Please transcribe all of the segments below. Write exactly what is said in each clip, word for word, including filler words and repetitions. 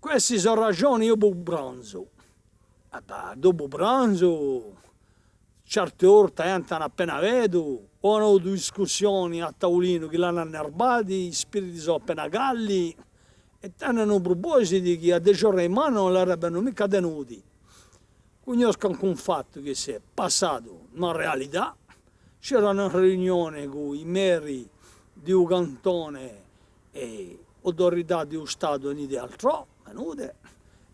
Questi sò ragioni dopu pranzu. È bè, dopu pranzu, certe volte entranu appena vedu, o anu avutu discussioni à tavulinu chì l'anu annerbati, i spiriti sò appena caldi, è tenenu prupositi chì à dece ore di mane ùn l'arebbenu micca tenuti. Cunnoscu ancu un fattu chì s'hè passatu in a realità, c'era una riunione cù i meri di u cantone è autorità di u Statu è di altrò, venute,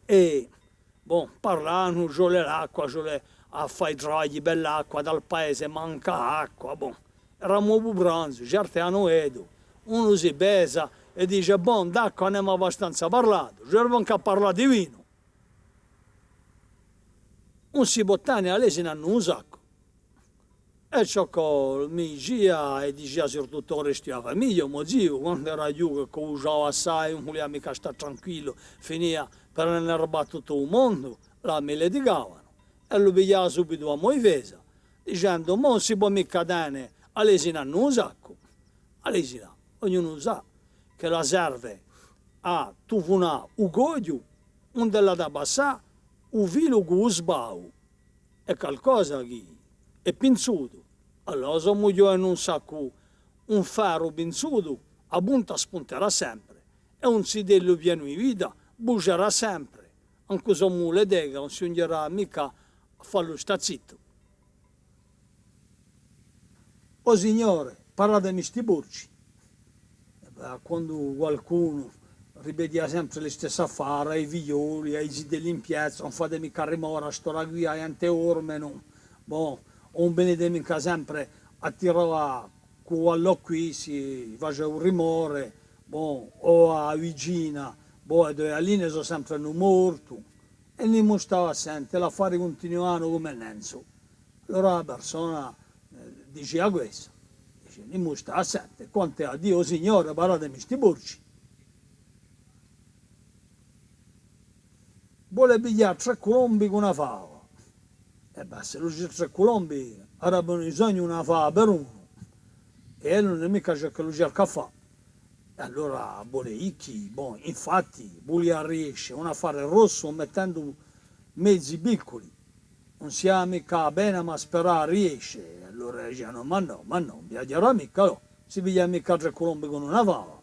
è, bon, parlanu, ci vole l'acqua, ci vole à fà i travagli per l'acqua, tal paese manca acqua, bon. Eramu dopu pranzu, certi anu dettu, unu si pesa è dice, bon, d'acqua n'emu abbastanza parlatu, ci vole ancu à parlà di vinu. Ùn si pò tene a lesina in u saccu. È ciò chì mi dicia, è dicia surtuttu à u restu di a famiglia, u mo ziu, quandu era ghjucu, chì cuciava assai, ùn vulia micca stà tranquillu, finia per innerbà tuttu u mondu, là mi litigavanu. È lu pigliava subitu à mo difesa, dicendu, ma ùn si pò micca tene a lesina in u saccu. A lesina, ognunu sà chì ella serve à tufunà u coghju, ùn l'hà da passà u filu cù u sbau. Hè calcosa chì hè pinzutu. Allora, s'omu ghjova in un saccu un ferru pinzutu, a punta spunterà sempre, è un zitellu pienu di vita bugerà sempre, ancu s'omu litica, ùn si ghjunghjerà micca à fallu stà zittu. O Signore, parlatemi sti porci. È bè, quandu qualcunu ripetia sempre listessi affari, à i figlioli, à i zitelli in piazza, ùn fate micca rimore, à st'ora quì a ghjente dormenu, bon, ùn venite micca sempre à tirà cù quellu quì, si face un rimore, bon, o a vicina, bon, e to galline sò sempre in u mo ortu. È nimu stava à sente, l'affari cuntinuavanu cum'è nanzu. Allora a persona, eh, dicia quessa, dice, nimu stava à sente, quant'è à dì, o Signore, parlatemi sti porci. Vole piglià trè culombi cù una fava. È bè, s'ellu ci hè trè culombi, avrebbe bisognu una fava per unu. È ellu ùn hè micca ciò ch'ellu cerca à fà. È allora vole dì chì, bon, infatti, vulia riesce un affare grossu mettendu mezi picculi. Ùn si hà micca appena, ma sperà riesce. È allora dicianu, ma nò, ma nò, ùn viaghjerà micca, nò. Si piglia micca trè culombi cù una fava.